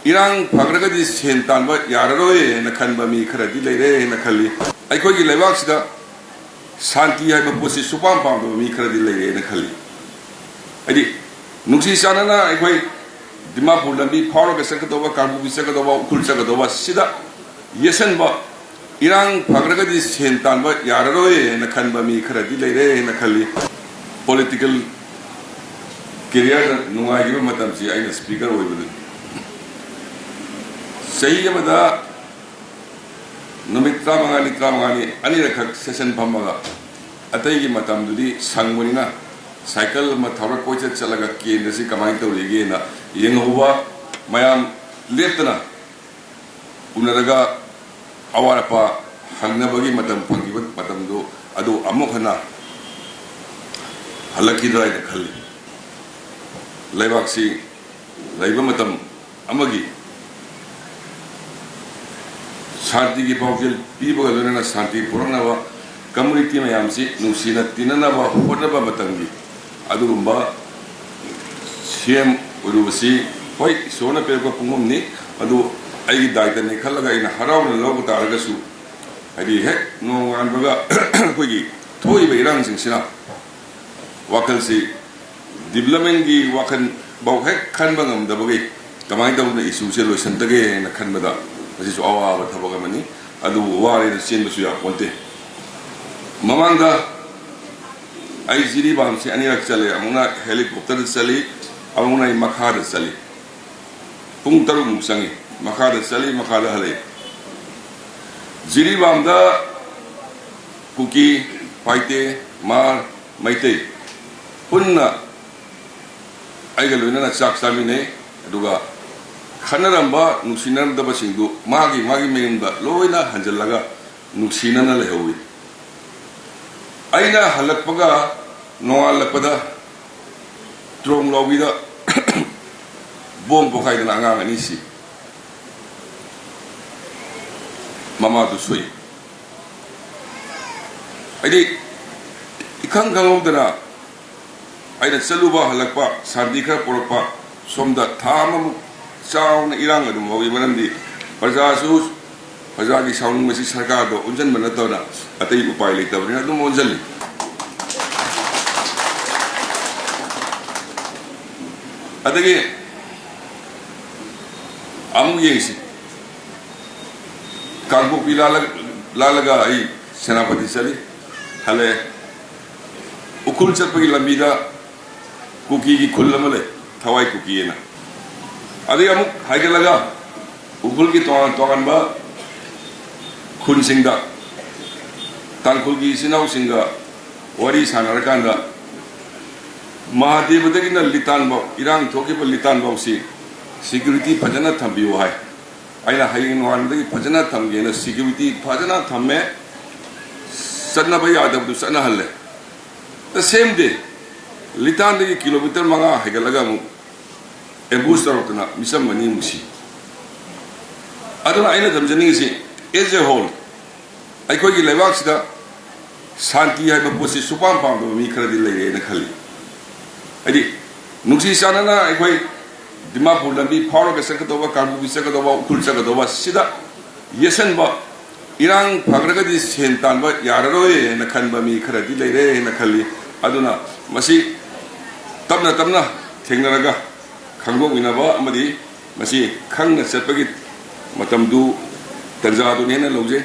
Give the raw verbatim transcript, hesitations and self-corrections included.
ꯏꯔꯥꯡ ꯐꯈ꯭ꯔꯒꯗꯤ ꯁꯦꯟ ꯇꯥꯟꯕ ꯌꯥꯔꯔꯣꯏ ꯍꯥꯏꯅ ꯈꯟꯕ ꯃꯤ ꯈꯔꯗꯤ ꯂꯩꯔꯦ ꯍꯥꯏꯅ ꯈꯜꯂꯤ꯫ ꯑꯩꯈꯣꯏꯒꯤ ꯂꯩꯕꯥꯛꯁꯤꯗ ꯁꯥꯟꯇꯤ ꯍꯥꯏꯕ ꯄꯣꯠꯁꯤ ꯁꯨꯄꯥꯝ ꯄꯥꯝꯗꯕ ꯃꯤ ꯈꯔꯗꯤ ꯂꯩꯔꯦꯅ ꯈꯜꯂꯤ꯫ ꯍꯥꯏꯗꯤ, ꯅꯨꯡꯁꯤ ꯆꯥꯟꯅꯅ ꯑꯩꯈꯣꯏ ꯗꯤꯃꯥꯄꯨꯔ ꯂꯝꯕꯤ ꯐꯥꯎꯔꯒ ꯆꯠꯀꯗꯧꯕ, ꯀꯥꯡꯄꯣꯛꯄꯤ ꯆꯠꯀꯗꯧꯕ, ꯎꯈ꯭ꯔꯨꯜ ꯆꯠꯀꯗꯧꯕ, ꯁꯤꯗ ꯌꯦꯠꯁꯟꯕ, ꯏꯔꯥꯡ ꯐꯈ꯭ꯔꯒꯗꯤ ꯁꯦꯟ ꯇꯥꯟꯕ ꯌꯥꯔꯔꯣꯏ ꯍꯥꯏꯅ ꯈꯟꯕ ꯃꯤ ꯈꯔꯗꯤ ꯂꯩꯔꯦ ꯍꯥꯏꯅ ꯈꯜꯂꯤ꯫ ꯄꯣꯂꯤꯇꯤꯀꯦꯜ ꯀꯦꯔꯤꯌꯔꯗ ꯅꯨꯡꯉꯥꯏꯈꯤꯕ ꯃꯇꯝꯁꯤ ꯑꯩꯅ ꯁ꯭ꯄꯤꯀꯔ ꯑꯣꯏꯕꯗꯨꯅꯤ꯫ ꯆꯍꯤ ꯑꯃꯗ ꯅꯨꯃꯤꯠ ꯇꯔꯥꯃꯉꯥꯅꯤ, ꯇꯔꯥꯃꯉꯥꯅꯤ ꯑꯅꯤꯔꯛꯈꯛ ꯁꯦꯁꯟ ꯐꯝꯃꯒ, ꯑꯇꯩꯒꯤ ꯃꯇꯝꯗꯨꯗꯤ ꯁꯪꯕꯅꯤꯅ ꯁꯥꯏꯀꯜ ꯑꯃ ꯊꯧꯔ ꯀꯣꯏꯆꯠ ꯆꯠꯂꯒ ꯀꯦꯟꯗ꯭ꯔꯁꯤ ꯀꯃꯥꯏꯅ ꯇꯧꯔꯤꯒꯦꯅ ꯌꯦꯡꯍꯧꯕ, ꯃꯌꯥꯝ ꯂꯦꯞꯇꯅ ꯎꯅꯔꯒ ꯑꯋꯥꯠ ꯑꯄꯥ ꯍꯪꯅꯕꯒꯤ ꯃꯇꯝ ꯐꯪꯈꯤꯕ ꯃꯇꯝꯗꯨ ꯑꯗꯨ ꯑꯃꯨꯛ ꯍꯟꯅ ꯍꯜꯂꯛꯈꯤꯗ꯭ꯔꯥ ꯍꯥꯏꯅ ꯈꯜꯂꯤ꯫ ꯂꯩꯕꯥꯛꯁꯤ ꯂꯩꯕ ꯃꯇꯝ ꯑꯃꯒꯤ ꯁꯥꯟꯇꯤꯒꯤ ꯄꯥꯎꯖꯦꯜ ꯄꯤꯕꯒ ꯂꯣꯏꯅꯅ ꯁꯥꯟꯇꯤ ꯄꯨꯔꯛꯅꯕ ꯀꯝꯃꯨꯅꯤꯇꯤ ꯃꯌꯥꯝꯁꯤ ꯅꯨꯡꯁꯤꯅ ꯇꯤꯟꯅꯅꯕ ꯍꯣꯠꯅꯕ ꯃꯇꯝꯒꯤ ꯑꯗꯨꯒꯨꯝꯕ ꯁꯤ ꯑꯦꯝ ꯑꯣꯏꯔꯨꯕꯁꯤ, ꯍꯣꯏ, ꯏꯁꯣꯔꯅ ꯄꯤꯔꯛꯄ ꯄꯨꯡꯐꯝꯅꯤ, ꯑꯗꯨ ꯑꯩꯒꯤ ꯗꯥꯏꯇꯅꯤ ꯈꯜꯂꯒ ꯑꯩꯅ ꯍꯔꯥꯎꯅ ꯂꯧꯕ ꯇꯥꯔꯒꯁꯨ, ꯍꯥꯏꯗꯤ, ꯍꯦꯛ ꯅꯣꯡꯉꯥꯟꯕꯒ ꯑꯩꯈꯣꯏꯒꯤ ꯊꯣꯛꯏꯕ ꯏꯔꯥꯡꯁꯤꯡꯁꯤꯅ ꯋꯥꯈꯜꯁꯤ ꯗꯤꯕꯂꯞꯃꯦꯟꯒꯤ ꯋꯥꯈꯜ ꯐꯥꯎ ꯍꯦꯛ ꯈꯟꯕ ꯉꯝꯗꯕꯒꯤ ꯀꯃꯥꯏꯅ ꯇꯧꯗꯅ ꯏꯁꯨꯁꯦ ꯂꯣꯏꯁꯤꯟꯗꯒꯦ ꯍꯥꯏꯅ ꯈꯟꯕꯗ ꯃꯁꯤꯁꯨ ꯑꯋꯥꯕ ꯊꯕꯛ ꯑꯃꯅꯤ꯫ ꯑꯗꯨꯕꯨ ꯋꯥꯔꯦꯅ ꯆꯦꯟꯕꯁꯨ ꯌꯥꯄꯣꯟꯇꯦ꯫ ꯃꯃꯥꯡꯗ ꯑꯩ ꯖꯤꯔꯤꯕꯥꯝꯁꯤ ꯑꯅꯤꯔꯛ ꯆꯠꯂꯦ꯫ ꯑꯃꯨꯛꯅ ꯍꯦꯂꯤꯀꯣꯞꯇꯔꯗ ꯆꯠꯂꯤ, ꯑꯃꯨꯛꯅ ꯑꯩ ꯃꯈꯥꯗ ꯆꯠꯂꯤ꯫ ꯄꯨꯡ ꯇꯔꯨꯛꯃꯨꯛ ꯆꯪꯉꯤ꯫ ꯃꯈꯥꯗ ꯆꯠꯂꯤ, ꯃꯈꯥꯗ ꯍꯜꯂꯛꯏ꯫ ꯖꯤꯔꯤꯕꯥꯝꯗ ꯀꯨꯀꯤ, ꯄꯥꯏꯇꯦ, ꯃꯥꯔ, ꯃꯩꯇꯩ ꯄꯨꯟꯅ ꯑꯩꯒ ꯂꯣꯏꯅꯅ ꯆꯥꯛ ꯆꯥꯃꯤꯟꯅꯩ꯫ ꯑꯗꯨꯒ ꯈꯠꯅꯔꯝꯕ, ꯅꯨꯡꯁꯤꯅꯔꯝꯗꯕꯁꯤꯡꯗꯨ ꯃꯥꯒꯤ ꯃꯥꯒꯤ ꯃꯌꯨꯝꯗ ꯂꯣꯏꯅ ꯍꯟꯖꯜꯂꯒ ꯅꯨꯡꯁꯤꯅꯅ ꯂꯩꯍꯧꯏ꯫ ꯑꯩꯅ ꯍꯜꯂꯛꯄꯒ ꯅꯣꯡꯉꯥꯜꯂꯛꯄꯗ ꯇ꯭ꯔꯣꯡ ꯂꯥꯎꯕꯤꯗ ꯕꯣꯝ ꯄꯣꯈꯥꯏꯗꯅ ꯑꯉꯥꯡ ꯑꯅꯤ ꯁꯤ꯫ ꯃꯃꯥꯗꯨ ꯁꯣꯛꯏ꯫ ꯍꯥꯏꯗꯤ, ꯏꯈꯪ ꯈꯪꯍꯧꯗꯅ ꯑꯩꯅ ꯆꯠꯂꯨꯕ ꯍꯜꯂꯛꯄ, ꯁꯥꯟꯇꯤ ꯈꯔ ꯄꯨꯔꯛꯄ, ꯁꯣꯝꯗ ꯊꯥ ꯑꯃꯃꯨꯛ ꯆꯥꯎꯅ ꯏꯔꯥꯡ ꯑꯗꯨꯝ ꯍꯧꯏ꯫ ꯃꯔꯝꯗꯤ ꯄ꯭ꯔꯖꯥꯁꯨ, ꯄ꯭ꯔꯖꯥꯒꯤ ꯁꯥꯎꯅꯤꯡꯕꯁꯤ ꯁꯔꯀꯥꯔꯗ ꯑꯣꯟꯁꯤꯟꯕ ꯅꯠꯇꯅ ꯑꯇꯩ ꯎꯄꯥꯏ ꯂꯩꯇꯕꯅꯤꯅ ꯑꯗꯨꯝ ꯑꯣꯟꯁꯤꯜꯂꯤ꯫ ꯑꯗꯒꯤ ꯑꯃꯨꯛ ꯌꯦꯡꯁꯤ, ꯀꯥꯡꯄꯣꯛꯄꯤ ꯂꯥꯜꯂ-, ꯂꯥꯜꯂꯒ ꯑꯩ ꯁꯦꯅꯥꯄꯇꯤ ꯆꯠꯂꯤ, ꯍꯜꯂꯛꯑꯦ꯫ ꯎꯈ꯭ꯔꯨꯜ ꯆꯠꯄꯒꯤ ꯂꯝꯕꯤꯗ ꯀꯨꯀꯤꯒꯤ ꯈꯨꯜ ꯑꯃ ꯂꯩ, ꯊꯋꯥꯏ ꯀꯨꯀꯤ ꯍꯥꯏꯅ꯫ ꯑꯗꯒꯤ ꯑꯃꯨꯛ ꯍꯥꯏꯒꯠꯂꯒ ꯎꯈ꯭ꯔꯨꯜꯒꯤ ꯇꯣꯉꯥꯟ ꯇꯣꯉꯥꯟꯕ ꯈꯨꯟꯁꯤꯡꯗ ꯇꯥꯡꯈꯨꯜꯒꯤ ꯏꯆꯤꯟ ꯏꯅꯥꯎꯁꯤꯡꯒ ꯋꯥꯔꯤ ꯁꯥꯟꯅꯔꯀꯥꯟꯗ, ꯃꯍꯥꯗꯦꯕꯗꯒꯤꯅ ꯂꯤꯇꯥꯟꯐꯥꯎ, ꯏꯔꯥꯡ ꯊꯣꯛꯈꯤꯕ ꯂꯤꯇꯥꯟꯐꯥꯎꯁꯤ security ꯐꯖꯅ ꯊꯝꯕꯤꯌꯨ ꯍꯥꯏ꯫ ꯑꯩꯅ ꯍꯌꯦꯡ ꯅꯣꯡꯉꯥꯟꯕꯗꯒꯤ ꯐꯖꯅ ꯊꯝꯒꯦꯅ security ꯐꯖꯅ ꯊꯝꯃꯦ꯫ ꯆꯠꯅꯕ ꯌꯥꯗꯕꯗꯨ ꯆꯠꯅꯍꯜꯂꯦ꯫ The same day, ꯂꯤꯇꯥꯟꯗꯒꯤ ꯀꯤꯂꯣꯃꯤꯇꯔ ꯃꯉꯥ ꯍꯥꯏꯒꯠꯂꯒ ꯑꯃꯨꯛ ambush ꯇꯧꯔꯛꯇꯅ ꯃꯤꯆꯝ ꯑꯅꯤꯃꯨꯛ ꯁꯤ꯫ ꯑꯗꯨꯅ ꯑꯩꯅ ꯊꯝꯖꯅꯤꯡꯉꯤꯁꯤ, as a whole, ꯑꯩꯈꯣꯏꯒꯤ ꯂꯩꯕꯥꯛꯁꯤꯗ ꯁꯥꯟꯇꯤ ꯍꯥꯏꯕ ꯄꯣꯠꯁꯤ ꯁꯨꯄꯥꯝ ꯄꯥꯝꯗꯕ ꯃꯤ ꯈꯔꯗꯤ ꯂꯩꯔꯦꯅ ꯈꯜꯂꯤ꯫ ꯍꯥꯏꯗꯤ, ꯅꯨꯡꯁꯤ ꯆꯥꯟꯅꯅ ꯑꯩꯈꯣꯏ ꯗꯤꯃꯥꯄꯨꯔ ꯂꯝꯕꯤ ꯐꯥꯎꯔꯒ ꯆꯠꯀꯗꯧꯕ, ꯀꯥꯡꯄꯣꯛꯄꯤ ꯆꯠꯀꯗꯧꯕ, ꯎꯈ꯭ꯔꯨꯜ ꯆꯠꯀꯗꯧꯕ, ꯁꯤꯗ ꯌꯦꯠꯁꯟꯕ, ꯏꯔꯥꯡ ꯐꯈ꯭ꯔꯒꯗꯤ ꯁꯦꯟ ꯇꯥꯟꯕ ꯌꯥꯔꯔꯣꯏ ꯍꯥꯏꯅ ꯈꯟꯕ ꯃꯤ ꯈꯔꯗꯤ ꯂꯩꯔꯦ ꯍꯥꯏꯅ ꯈꯜꯂꯤ꯫ ꯑꯗꯨꯅ ꯃꯁꯤ ꯇꯞꯅ ꯇꯞꯅ ꯊꯦꯡꯅꯔꯒ ꯈꯪꯗꯣꯛꯃꯤꯟꯅꯕ ꯑꯃꯗꯤ ꯃꯁꯤ ꯈꯪꯅ ꯆꯠꯄꯒꯤ ꯃꯇꯝꯗꯨ, ꯇꯟꯖꯥꯗꯨꯅꯦꯅ ꯂꯧꯖꯩ꯫